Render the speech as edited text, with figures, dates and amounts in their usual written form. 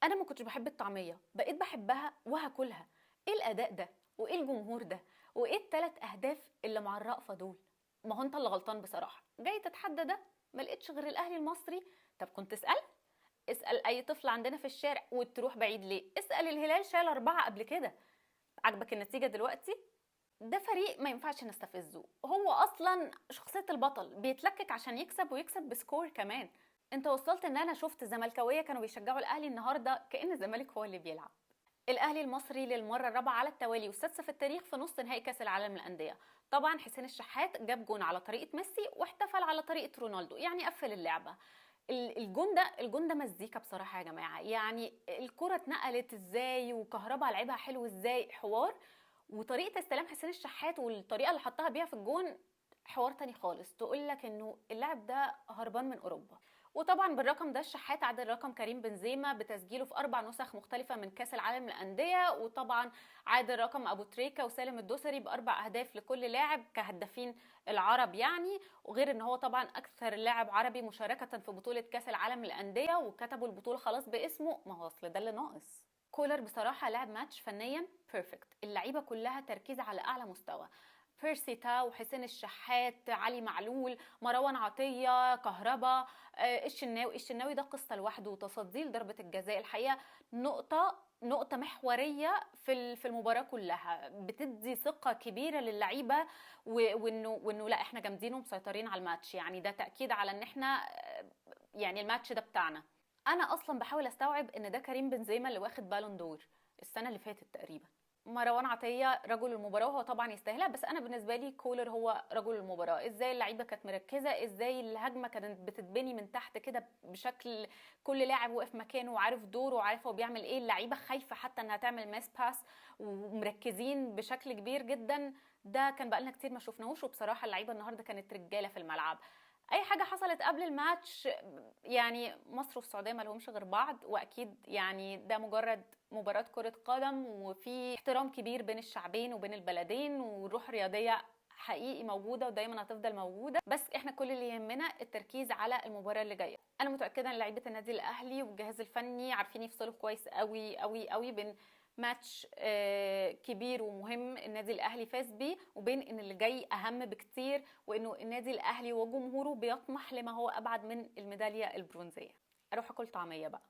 انا ما كنتش بحب الطعمية، بقيت بحبها وهاكلها. ايه الاداء ده؟ وايه الجمهور ده؟ وايه الثلاث اهداف اللي مع الرأفة دول؟ ما هو انت اللي غلطان بصراحه، جاي تتحدى ده، ما لقيتش غير الاهلي المصري. طب كنت اسال، اسال اي طفل عندنا في الشارع، وتروح بعيد ليه؟ اسال الهلال، شال 4 قبل كده. عجبك النتيجة دلوقتي؟ ده فريق ما ينفعش نستفزه، هو اصلا شخصية البطل، بيتلكك عشان يكسب ويكسب ب score كمان. انت وصلت ان انا شفت زملكاويه كانوا بيشجعوا الاهلي النهارده كأن الزمالك هو اللي بيلعب. الاهلي المصري للمرة الرابعة على التوالي والسادسه في التاريخ في نص نهائي كاس العالم للاندية. طبعا حسين الشحات جاب جون على طريقه ميسي واحتفل على طريقه رونالدو، يعني قفل اللعبة. الجون ده مزيكا بصراحة يا جماعه، يعني الكره اتنقلت ازاي وكهربا لعبها حلو ازاي، حوار. وطريقه استلام حسين الشحات والطريقة اللي حطها بيها في الجون حوار تاني خالص، تقول لك انه اللاعب ده هربان من اوروبا. وطبعا بالرقم ده الشحات عدل رقم كريم بنزيما بتسجيله في 4 نسخ مختلفة من كاس العالم للاندية، وطبعا عادل رقم ابو تريكه وسالم الدوسري ب4 اهداف لكل لاعب كهدافين العرب يعني. وغير ان هو طبعا اكثر لاعب عربي مشاركة في بطوله كاس العالم للاندية، وكتبوا البطولة خلاص باسمه. ما هو اصل ده اللي ناقص. كولر بصراحة لعب ماتش فنيا perfect، اللعيبة كلها تركيز على اعلى مستوى. بيرسي تاو، حسين الشحات، علي معلول، مروان عطية، كهربا، الشناوي. الشناوي ده قصة لوحده، وتصدي لضربة الجزاء الحقيقة نقطة محورية في المباراة كلها، بتدي ثقة كبيرة للعيبة وانه لا احنا جامدين ومسيطرين على الماتش. يعني ده تأكيد على ان احنا يعني الماتش ده بتاعنا. انا اصلا بحاول استوعب ان ده كريم بنزيما اللي واخد بالون دور السنة اللي فاتت تقريبا. مروان عطية رجل المباراة، وهو طبعا يستاهلها، بس انا بالنسبة لي كولر هو رجل المباراة. ازاي اللعيبة كانت مركزة، ازاي الهجمة كانت بتتبني من تحت كده بشكل كل لاعب واقف مكانه وعارف دوره وعارف هو بيعمل ايه، اللعيبة خايفة حتى انها تعمل miss pass ومركزين بشكل كبير جدا. ده كان بقالنا كتير ما شفناهوش، وبصراحة اللعيبة النهاردة كانت رجالة في الملعب. اي حاجة حصلت قبل الماتش، يعني مصر والسعودية ما لهمش غير بعض، واكيد يعني ده مجرد مباراة كرة قدم، وفي احترام كبير بين الشعبين وبين البلدين، والروح الرياضية حقيقي موجودة ودايما هتفضل موجودة. بس احنا كل اللي يهمنا التركيز على المباراة اللي جاية. انا متأكدة ان لعيبة النادي الاهلي والجهاز الفني عارفين يفصلوا كويس قوي قوي قوي بين ماتش كبير ومهم النادي الاهلي فاز بيه، وبين ان اللي جاي اهم بكتير، وانه النادي الاهلي وجمهوره بيطمح لما هو ابعد من الميداليه البرونزيه. اروح اكل طعميه بقى.